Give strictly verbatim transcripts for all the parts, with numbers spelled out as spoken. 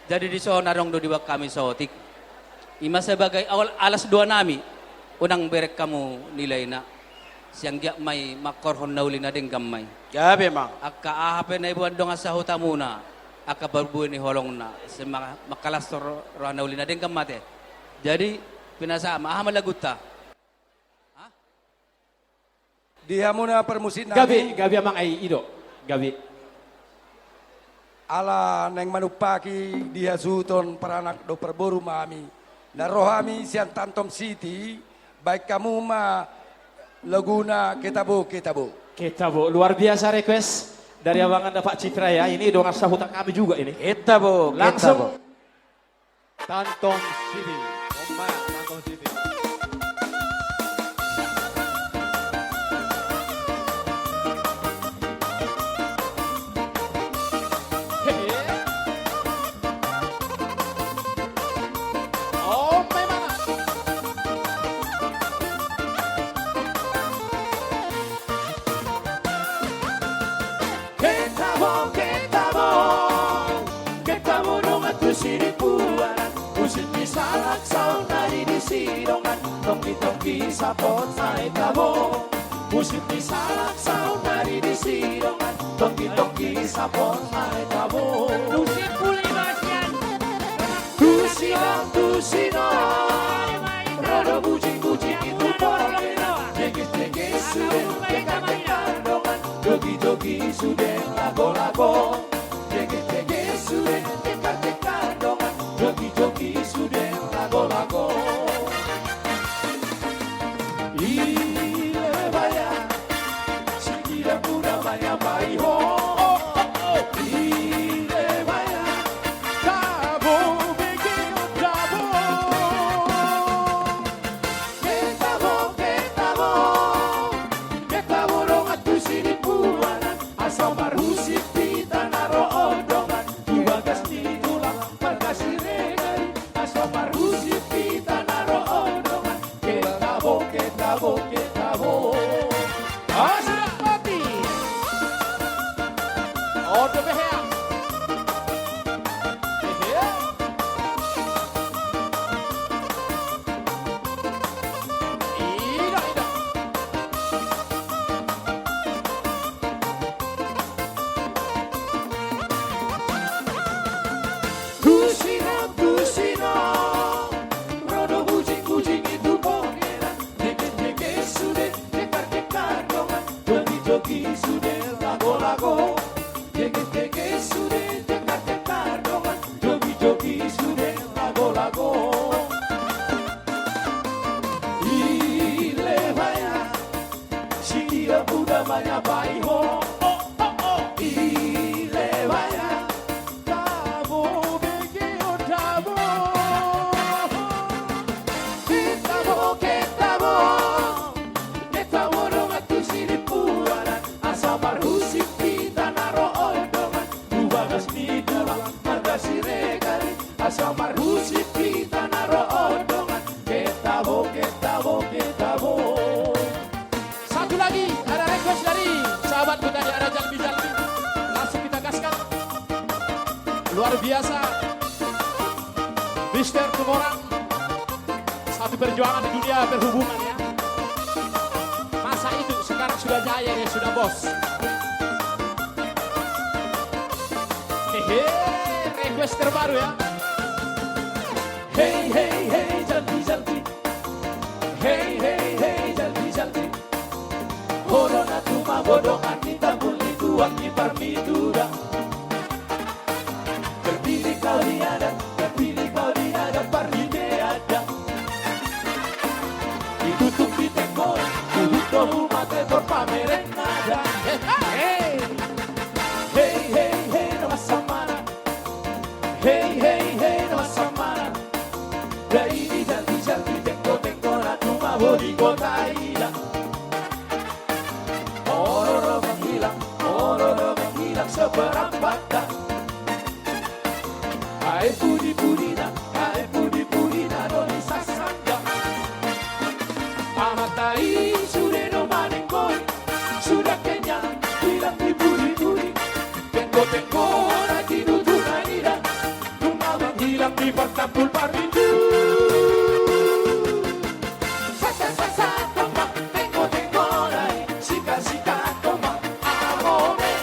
Jadi dison adong do diboan hami saotik. I ma sebagai alas doanami, unang bereng hamu nilaina. Sian giat ma i mangkorhon na uli na denggan ma i. Gabe ma. Angka aha pe na iboan dongan sahutamuna, angka parbue ni holongna, sai mangkalashon roha na uli na denggan ma ate. Jadi, pinasahat ma, aha ma lagunta? Di hamuna parmusik nami. Gabe, gabe amang, ai i do. Gabe. Ala naeng manumpaki di hasuhuton paranak dohot parboru ma hami. Na ro hami sian Tantom City, baen hamu ma laguna Ketabo, Ketabo. Ketabo, luar biasa request dari abangna Pak Citra ya. Ini dongan sahuta kami juga ini. Ketabo, Ketabo. Langsung. Tantom City. Oma, Tantom City. Hehe. Oma, mana? Ketabo, ketabo, ketabo dongan tu sirimpuanan, musik ni salang saonari di sidongan, tongki-tongki sapot ma i tabo. Musik ni salang saonari di sidongan, tongki-tongki sapot ma i tabo. Musik puli basian. Tusi do, tusi do. Ro do bujing-bujing i tu borngin. Jegit-jegit sude, tekar-tekar dongan. Jogi-jogi sude, lago-lago. Jegit-jegit sude, tekar-tekar dongan. Jogi-jogi sude, lago-lago. Ile baya, singkir muda maya bai ho. Ile baya, tabo bege tabo. Ketabo, ketabo, ketabo dongan tu sirimpuanan. Asa marhusip hita na ro on dongan, tu bagas ni tulang marga Siregar i. Asa marhusip hita na ro on dongan, ketabo, ketabo, ketabo. Asa mati. Odo behea. Hehe. Ida, ida. Tusi do, tusi do. Ro do bujing-bujing i tu borngin. Jegit-jegit sude, tekar-tekar dongan. Jogi-jogi sude, lago-lago. Jegit-jegit sude, tekar-tekar dongan. Jogi-jogi sude, lago-lago. Ile baya, singkir muda maya bai ho. Ile baya, tabo bege tabo. Ketabo, ketabo, ketabo dongan tu sirimpuanan. Asa marhusip hita na ro on dongan, tu bagas ni tulang marga Siregar i. Asa marhusip hita na ro on dongan, ketabo, ketabo, ketabo. Satu lagi, ada request dari sahabat kita di, ada Jalbi Jalbi. Langsung kita gaskan. Luar biasa. Mister Tumorang. Satu perjuangan di dunia perhubungan, ya. Masa itu, sekarang sudah jaya, dia sudah bos. Hehe, request terbaru, ya. Hei, hei, hei, Jalbi, Jalbi. Hei, hei, hei, Jalbi, Jalbi. Ho do na tumabo dongan ni tambul ni tuak ni parmituda. Terpilih kau di adat, terpilih kau di adat parlime adat. Ditutup di tengkorak, huhut do humate torpamereng adat. Hei, hei, hei, na masa mana? Hei, hei, hei, na masa mana? Dai di Jalbi, Jalbi, tengko, tengko na tumabo di kota ida. Olo do manghilang, olo do manghilang seperempatan. Aek pudi-pudina, aek pudi-pudina do disasanda. Amanta i sude do manenggoi, sudah kenyang hilang di pudi-pudi. Tengko-tengko na tinutup na ida, nunga Di partambul parnindu. Sasa sasa toma, tengo tengo nai, sika sika toma, amore.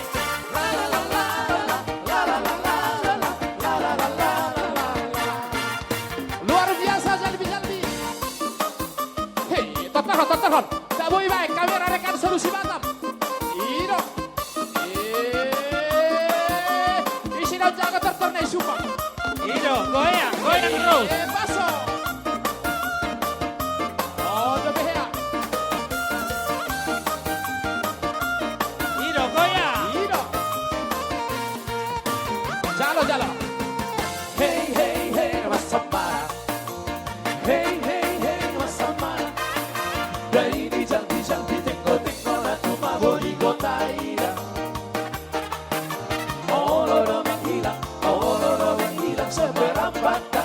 La la la la la. Luar biasa, Zalbi, Zalbi. Hei, tonton, tonton. Nda boi baen kamera rekan Solusi Batam. I do. Eh, isi daun jago tortor na i supa. I do, goyang, goyang terus. Eh, paso. Oh, dope hea. I do, goyang. I do. Jalo, jalo. Hei, hei, hei, masa mara. Hei, hei, hei, masa mara. Dari di jang, di jang, di tengko, tengko, na tuma bodi kota ida. Olo do menghilang, olo do menghilang seberang bata.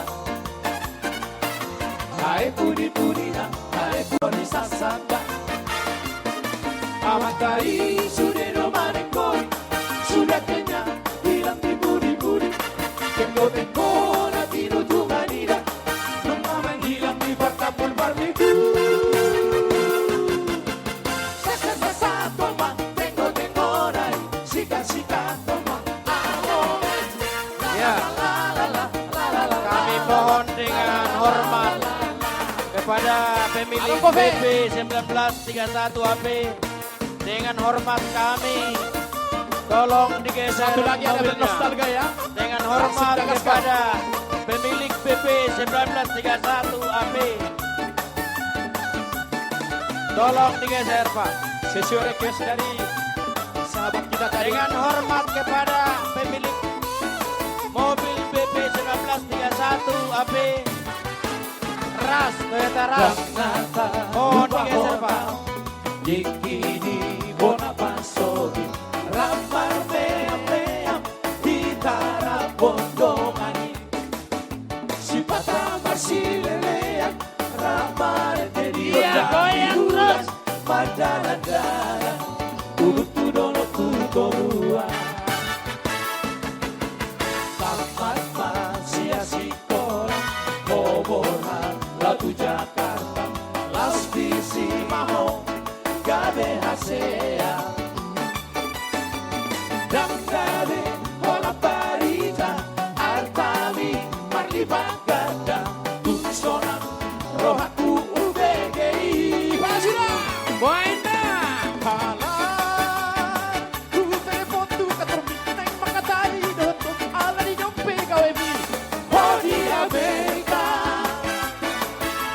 Ae pudi-pudina, ae pudi sasanda. Amanta i sude do manengkoi, sudah kenyang, hilang di pudi-pudi. Tengko-tengko na tinutungan ida, nunga menghilang di partambul parnindu. Sasa-sasa toma, tengko-tengko nai, sika-sika toma, amore. Ya. Kami mohon dengan hormat kepada pemilik B P sembilan belas tiga satu A P, dengan hormat kami, tolong digeser mobilnya. Satu lagi ada bernostalgia, ya. Dengan hormat kepada pemilik B P sembilan belas tiga satu A P. Tolong digeser, Pak. Sesuai request dari sahabat kita tadi. Dengan hormat kepada pemilik mobil B P sembilan belas tiga satu A P, Rush, Toyota Rush. Mohon digeser, Pak. Dikini bona pasogi, ramar meam-meam, hita ra bondongan i. Sipata marsilelean, ramar jadi ondang goyang di bulan, terus. Mardalan-dalan, ulun tu dolok tu toruan. Tamat ma sia sikola, ho borhat laho tu Jakarta, las pisi ma ho gabe hasea. Ndang gabe holan barita, artami marlipat ganda, tung sonang rohangku ubege i. Pasuda! Baen da! Halak, hutelepon tu kantormi, naeng mangkatai dohot ho, ala ni dong pe gawemi. Ho di Amerika.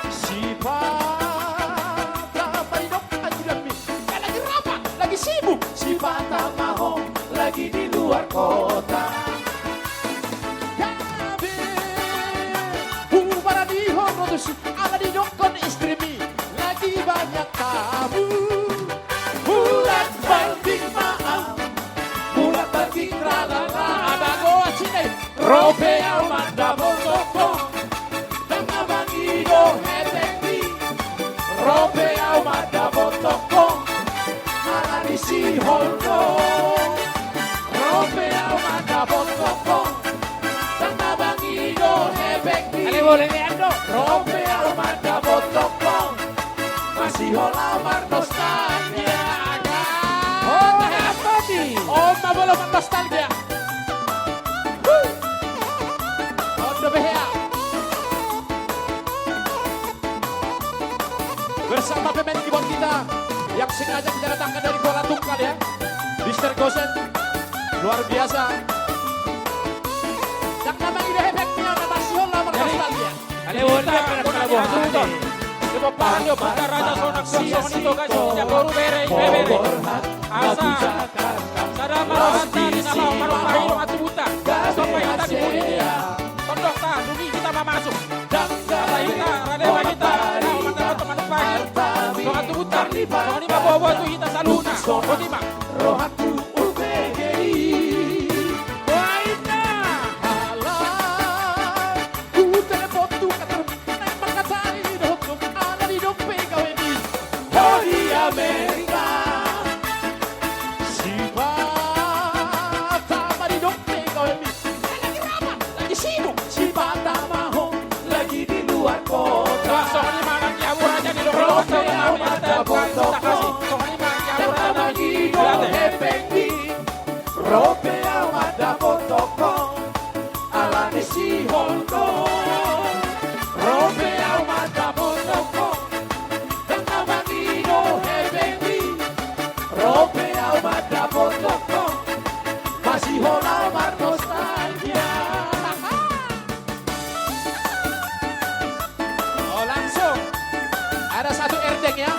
Sipata ma didok anjuranmi. Lagi rapat, lagi sibuk. Sipata ma ho lagi di luar kota. Gabe hubaranihon ro tusi, ala didokkon istrimi, lagi banyak tamu. Bulak balik ma au, bulak balik, tralala. Aba goa cina i. Ro pe au mandapothon ho, ndang na mangido hepengmi. Ro pe au mandapothon ho, ala ni si Holdo. Ro pe au mandapothon ho, ndang na mangido hepengmi. Ale, boleh ni, Ando. Ro pe au mandapothon ho, masih holan marnostalgia. Oh, tahe, Ando, di. Oh, ma boleh marnostalgia. Ondo be hea. Bersama pemain keyboard kita yang sengaja kita datangkan dari Kuala Tungkal, ya. Mister Gosen, luar biasa. Ndang na mangido hepengmi, na masih holan marnostalgia. Jadi, ale, won dia kena pelabuhan. Di pomparan ni ompunta Raja Sonak, suang songon i tu gasing ni boru, bere, ibebere. Asa sada ma rohanta di na laho marumahi dongan tubunta. Songon i hata di pudi. Tondong ta, dung i hita mamasuk. Asa hita, rade ma hita, laho mandapothon, manumpahi dongan tubunta. Songon i ma boaboa tu hita saluhutna. Boti ma. Rohangku ubege i. Baen da! Halak, hutelepon tu kantormi, naeng mangkatai dohot ho, ala ni dong pe gawemi. Ho di Amerika. Sipata ma didok pe gawemi. Lagi rapat, lagi sibuk. Sipata ma ho lagi di luar kota. Songon i ma nang di hamu raja ni dohot. Ro pe au mandapothon ho. Songon i ma nang di hamu raja ni dohot. Hepeng ni. Ro pe au mandapothon ho. Ala ni sihol do. Ro pe au mandapothon ho. Dang na mangido hepeng ni. Ro pe au mandapothon ho. Masihol au marnostalgia. Oh, langsung. Ada satu erdeng ya.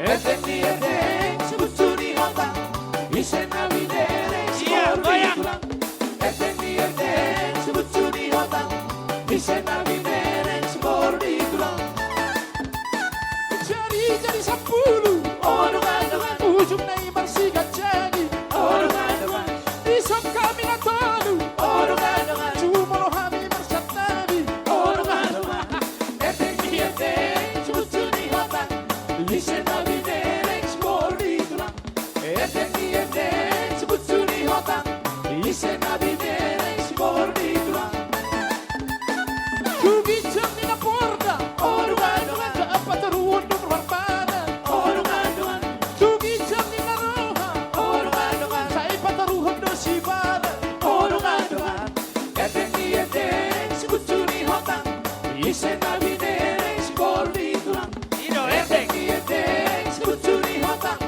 Erdeng ni erdeng, si bucu ni hotang, ise na binereng, si boru ni tulang. Erdeng ni erdeng, si bucu ni hotang, ise na binereng, si boru ni tulang. Jari, jari sampulu. O dongan, dongan. Ujungna i marsiganjang i. O dongan, dongan. Dison hami na tolu. O dongan, dongan. Jumolo hami marsantabi. O dongan, dongan. Erdeng ni erdeng, si bucu ni hotang, ise na binereng, si boru ni tulang. Erdeng ni erdeng, si bucu ni hotang, ise na binereng, si boru ni tulang. Tu ginjang ni na borda, o dongan, dongan. Sai patoruhon do parbanan, o dongan, dongan. Tu ginjang ni na roha, o dongan, dongan. Sai patoruhon do sibanan, o dongan, dongan. Erdeng ni erdeng, si bucu ni hotang, ise na binereng, si boru ni tulang. I do erdeng ni erdeng, si bucu ni hotang,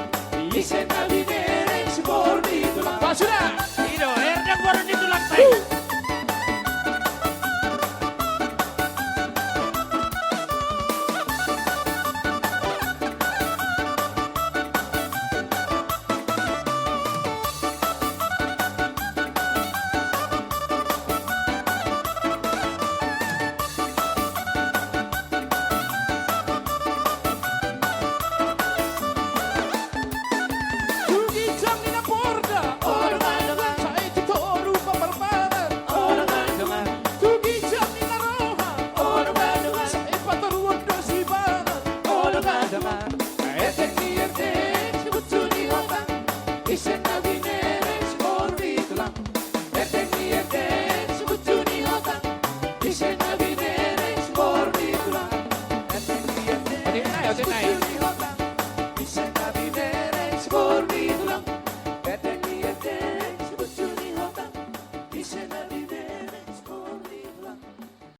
ise na binereng, si boru ni tulang. Bah, sudah. I do erdeng boru ni tulang, tai. Tu ginjang ni na borda, o dongan, dongan. Sai tu toru ma parbanan, o dongan, dongan. Tu ginjang ni na roha, o dongan, dongan. Sai patoruhon do sibanan, o dongan, dongan. Erdeng ni erdeng, si bucu ni hotang, ise